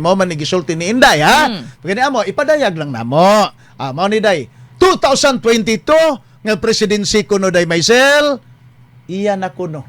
Mao man ni gisulti ni Inday, ha. Kani amo ipadayag lang namo. Ah, mao ni Day. 2022 nga presidency kuno, Day Maisel, iya na kuno.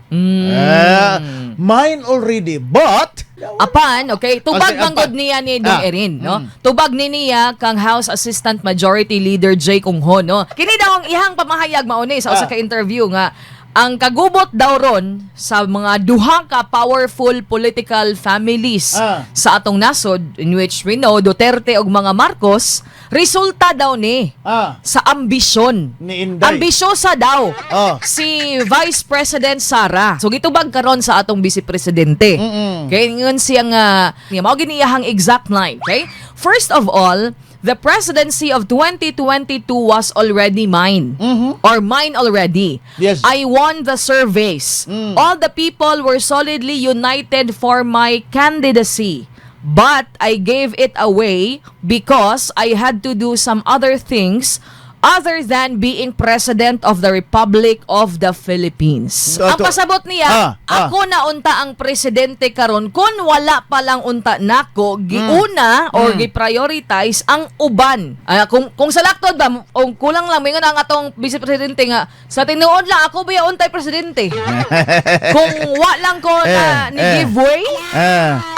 Ah, mine already, but Apan, okay, tubag Okay, manggod apan. Niya ni Dong Erin, no? Tubag ni niya kang House Assistant Majority Leader Jay Khonghun, no? Kini daw ang ihang pamahayag mauni sa usa ka interview nga ang kagubot daw ron sa mga duha ka powerful political families sa atong nasod, in which we know Duterte ug mga Marcos, resulta daw ni sa ambisyon. Ni Inday. Ambisyosa daw si Vice President Sara. So gitubag karon sa atong Vice Presidente. Okay, ingon siya nga mao gini iyahang exact line, okay? "First of all, the presidency of 2022 was already mine. Or mine already. I won the surveys. All the people were solidly united for my candidacy. But I gave it away because I had to do some other things other than being President of the Republic of the Philippines." Ang pasabot niya, ako na unta ang presidente karon kung wala pa lang unta nako giuna or gi-prioritize ang uban. Ah, kung sa laktod ba, kung kulang lang mingon ang atong vice presidente nga sa tinuod lang ako ba untay presidente. Kung wa lang ko na ni give way,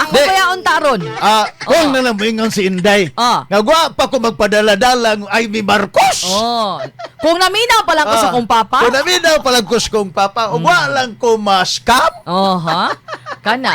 ako ba unta ron? Ah, kung na lang moingon si Inday. Nga wa pa ko magpadala-dala ng Imee Marcos. Oh. Kung naminaw pa lang ko sa kong papa. Kung naminaw pa lang ko sa kong papa, ug wa lang ko ma-scam. Oh, ha? Kana.